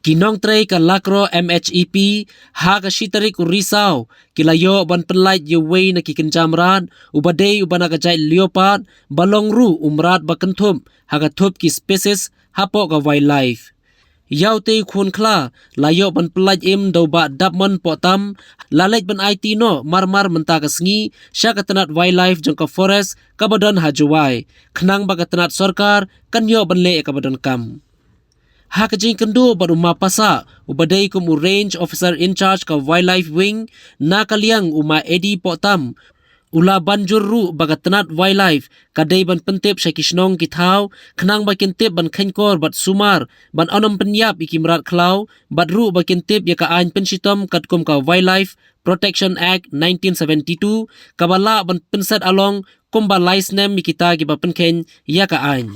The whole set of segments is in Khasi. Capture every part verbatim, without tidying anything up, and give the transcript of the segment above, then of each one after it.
Ki nongtrei ka Lakro M H E P ha ka shi tarik u Risaw ki la ïoh ban pynlait ïa uwei na ki kynja mrad uba dei uba na ka jait leopard, ba long ruh u mrad ba kynthup ha ka thup ki species hapoh ka wildlife. Ïa utei u khun khla la ïoh ban pynlait im da u Bah Dapmon Pohtam, la leit ban aiti noh mar mar mynta ka sngi sha ka tnat wildlife jong ka forest kaba don ha Jowai, khnang ba ka tnat sorkar kan ïoh ban leh ïa kaba donkam. Ha ka jingkynduh bad u Ma Passah, uba dei kum u Range Officer in Charge ka Wildlife Wing, na ka liang u Ma Eddie Pohtam u la ban jur ruh ba ka tnat wildlife ka dei ban pyntip sha ki shnong ki thaw, khnang ba kin tip ban kheiñkor bad sumar ban ym pynïap ïa ki mrad khlaw, bad ruh ba kin tip ïa ka aiñ pynshitom katkum ka Wildlife Protection Act nineteen seventy-two, kaba lah ban pynset along kumba lai snem ïa kita kiba pynkheiñ ïa ka aiñ.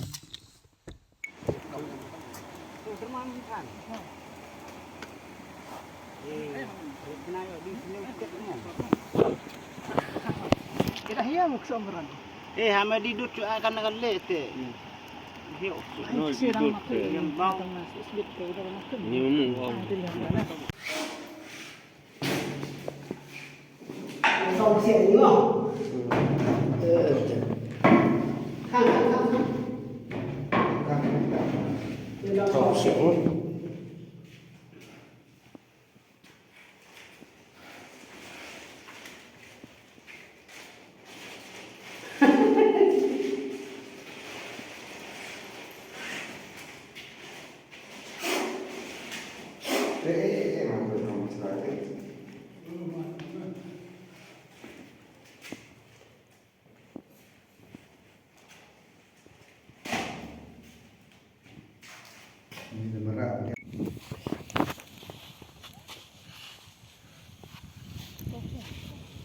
Eh, hama di dut cu akan akan le te. Hiu. No, di dut te. Yang bau. Ni mu.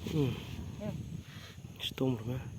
Hmm. Stom rumah.